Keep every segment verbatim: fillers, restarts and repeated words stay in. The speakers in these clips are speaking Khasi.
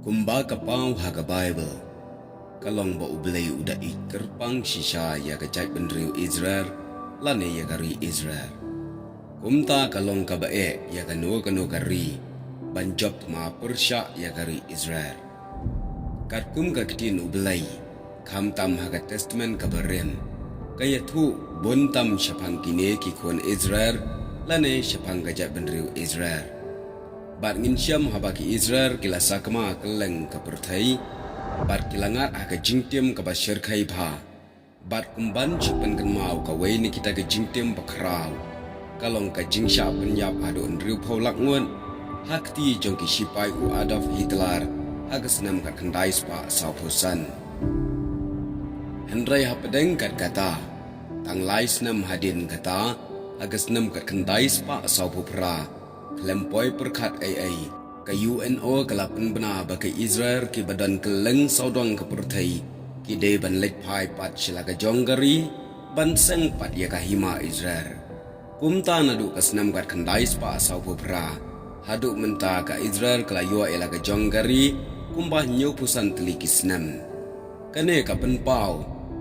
Kumba ka paw ha ka Baibl, ka long ba U Blei u da ïeit kyrpang shisha ïa ka jaitbynriew Israel lane ïa ka ri Israel. Kumta ka long kaba eh ïa kano kano ka ri ban jop thma pyrshah ïa ka ri Israel. Katkum ka ktien U Blei, khamtam ha ka Testament kaba rim, ka ïathuh bun tam shaphang kine ki khun Israel lane shaphang ka jaitbynriew Israel. Bad ngin shem haba ki Israel ki la sakma kylleng ka pyrthei, bad ki la ngat ha ka jingtim kaba shyrkhei bha. Bad kumban shu pynkynmaw kawei na kita ki jingtim bakhraw, ka long ka jingshah pynïap haduh hynriewphew lak ngut ha kti jong ki shipai u Adolf Hitler ha ka snem khatkhyndai spah sawphew san. Hynrei hapdeng kat kata, tang lai snem hadien kata, ha ka snem khatkhyndai spah sawphew phra, khlem poi pyrkhat ei ei, ka U N O ka la pynbna ba ka Israel kiba don kylleng sawdong ka pyrthei ki dei ban leit phai pat sha la ka jong ka ri, ban seng pat ïa ka hima Israel. Kumta naduh ka snem khatkhyndai spah sawphew phra haduh mynta ka Israel ka la ïoh ïa la ka jong ka ri kumba hynñiewphew san tylli ki snem. Kane ka pynpaw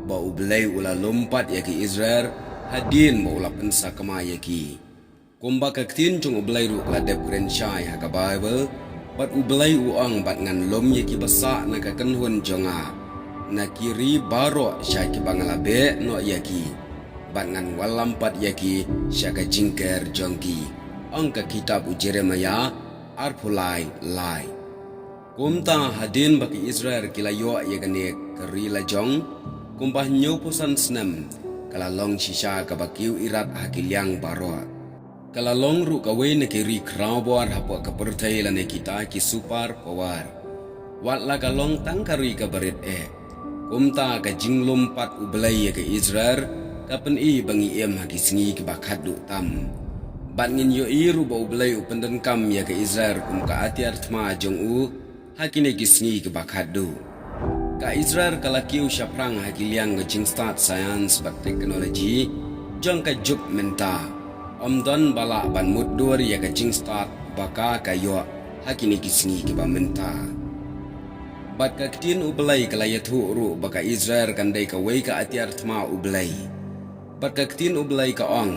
ba U Blei u la lum pat ïa ki Israel hadien ba u la pynsakma ïa ki. Kumba ka ktien jong U Blei ruh ka la dep kren shai ha ka Baibl, bad U Blei u ong, bad ngan lum ïa ki basah na ka kynhun jong nga na ki ri baroh sha kiba nga la beh noh ïa ki, bad ngan wallam pat ïa ki sha ka jingker jong ki, ong ka kitab u Jeremaïah arphew lai lai. Kumta hadien ba ki Israel ki la ïoh ïa kane ka ri la jong kumba hynñiewphew san snem, ka la long shisha kaba kiew irat ha ki liang baroh. Ka la long ruh kawei na ki ri khrawbor hapoh ka pyrthei lane kita ki super power. Wat la ka long tang ka ri kaba rit eh, kumta ka jinglum pat U Blei ïa ka Israel ka pyni ba ngi im ha ki sngi kiba khatduh tam. Bad ngin ïohi ruh ba U Blei u pyndonkam ïa ka Israel kum ka atiar thma jong u ha kine ki sngi kiba khatduh. Ka Israel ka la kiew shaphrang ha ki liang ka jingstad science bad technology jong ka juk mynta. Ym don ba lah ban mutdur ïa ka jingstad ba ka ka ïoh ha kine ki sngi kiba mynta. Bad ka ktien U Blei ka la ïathuh ruh ba ka Israel kan dei kawei ka atiar thma U Blei. Bad ka ktien U Blei ka ong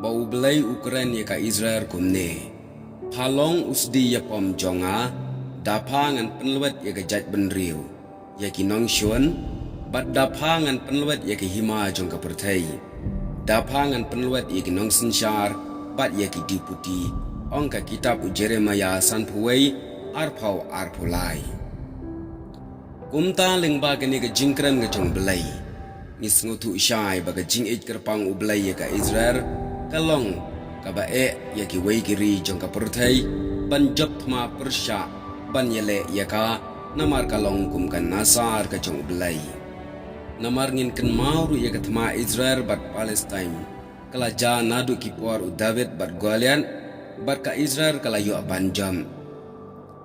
ba U Blei u kren ïa ka Israel kumne: Pha long u sdi ïapom jong nga, da pha ngan pynlwet ïa ka jaitbynriew, ïa ki nongshun, bad da pha ngan pynlwet ïa ka hima jong ka pyrthei, da pha ngan pynlwet ïa ki nongsynshar bad ïa ki diputi, ong ka kitab u Jeremaïah sanphew wei, arphew, arphew lai. Kumta lyngba kane ka jingkren ka jong U Blei, ngi sngewthuh shai ba ka jingïeit kyrpang U Blei ïa ka Israel ka long kaba eh ïa kiwei ki ri jong ka pyrthei ban jop thma pyrshah ban ïaleh ïa ka, namar ka long kum ka nasar ka jong U Blei. Namar ngin kynmaw ruh ïa ka thma Israel bad Palestine, ka la jia naduh ki por u David bad Goliath, bad ka Israel ka la ïoh ban jop.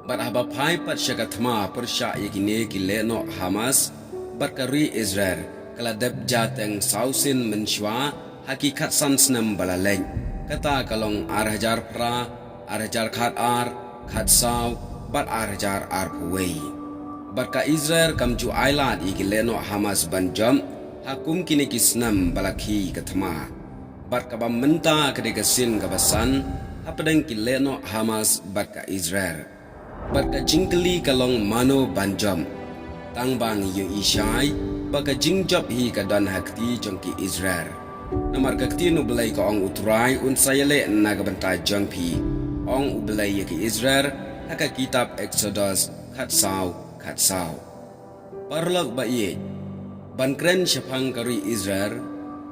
Bad haba phai pat sha ka thma pyrshah ïa kine ki lehnoh Hamas bad ka ri Israel, ka la dep jia teng saw sien mynshuwa ha ki khatsan snem ba la leit. Kata ka long ar hajar phra, ar hajar khatar, khatsaw, bad ar hajar arphew wei. Bad ka Israel kam ju ailad ïa ki lehnoh Hamas ban jop ha kum kine ki snem ba la khie ka thma. Bad kaba mynta ka dei ka sien kaba san hapdeng ki lehnoh Hamas bad ka Israel. Bad ka jingkylli ka long mano ban jop. Tang ba ngi ïohi shai ba ka jingjop hi ka don ha kti jong ki Israel. Namar ka ktien U Blei ka ong U Trai un sa ïaleh na ka bynta jong phi, ong U Blei ïa ki Israel ha ka kitab Eksodos khatsaw, khatsaw. Paralok ba ïeit, ban kren shaphang ka ri Israel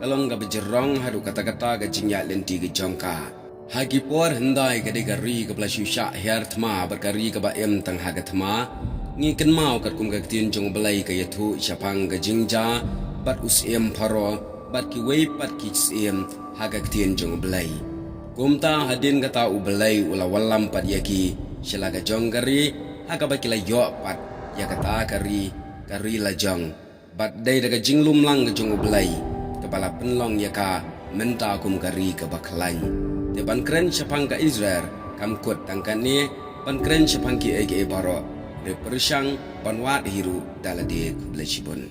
ka long kaba jrong haduh katta katta ka jingïaid lynti ka jong ka. Ha ki por hyndai ka dei ka ri kaba la shu shah hiar thma bad ka ri kaba im tang ha ka thma. Ngi kynmaw katkum ka ktien jong U Blei ka ïathuh shaphang ka jingjia bad u syiem Pharaoh bad kiwei pat ki syiem ha ka ktien jong U Blei. Kumta hadien kata U Blei u la wallam pat ïa ki sha la ka jong ka ri, ha kaba ki la ïoh pat ïa kata ka ri, ka ri la jong. Bad dei da ka jinglum lang ka jong U Blei kaba la pynlong ïa ka mynta kum ka ri kaba khlaiñ. Te ban kren shaphang ka Israel kam kut tang kane, ban kren shaphang kiei kiei baroh Re pyrshang ban wad hi ruh da lade. Khublei shibun.